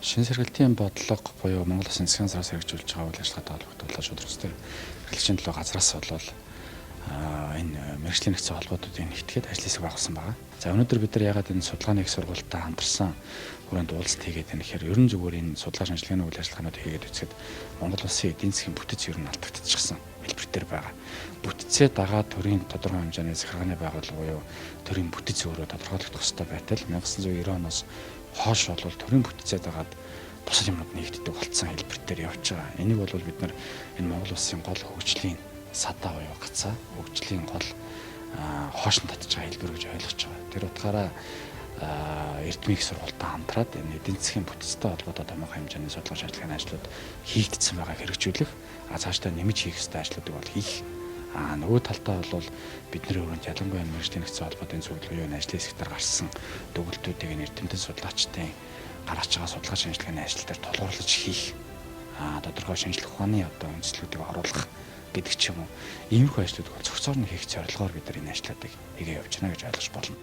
Шинэ сэргэлтийн бодлого буюу Монгол Улсын засгийн газраас хэрэгжүүлж байгаа үйл ажиллагаатай холбогдуулаад шударга ёстой эрхлэгчийн төлөө газраас болвол энэ мэргэжлийн нэгдсэн холбоотуудыг нэгтгэхэд ажил хэсэг байгуулсан байгаа. За, өнөөдөр бид нар ягаад энэ судалгааны их сургуультай хамтарсан хүрээнд уулзалт хийгээд байна гэхээр ерөн зүгээр энэ судалгаа шинжилгээний үйл ажиллагаанууд хийгээд үзэхэд Монгол Улсын эдийн засгийн бүтэц ер нь алдагдчихсан хэлбэр дээр байгаа. Бүтцээ дагаа төрийн тодорхой хэмжээний захиргааны байгууллага буюу төрийн бүтэц өөрөө тодорхойлогдох ёстой байтал 1990 оноос хойш бол төрийн бүтцээ дагаад бусад юмнууд нэгддэг болцсон хэлбэр дээр явж байгаа. Энийг бол бид нар энэ Монгол Улсын гол хөгжлийн садаа буюу гацаа хөгжлийн гол хоош нь татж байгаа хэлбэр гэж ойлгож байгаа. Тэр утгаараа Эрдмийн их сургуультай хамтраад энэ эдийн засгийн бүтцтэй холбоотой томоохон хэмжээний судалгаа шинжилгээний ажлууд хийгдсэн байгааг хэрэгжүүлэх, цаашдаа нэмж хийх ёстой ажлуудыг бол хийх. Нөгөө талдаа бол бидний өрөөнд ялангуяа мэргэжлийн нэгдсэн холбоотын зөвлөл буюу энэ ажлын хэсгээр гарсан дүгэлтүүдийг энэ эрдэмтэн судлаачдын гаргаж байгаа судалгаа шинжилгээний ажил дээр тулгуурлаж хийх, тодорхой шинжлэх ухааны одоо үндслүүдийг оруулах гэдэг ч юм уу. Иймэрхүү ажлуудыг бол зохицоор нь хийх зорилгоор бид нар энэ ажлуудыг хийгээ явж байна гэж ойлгож болно.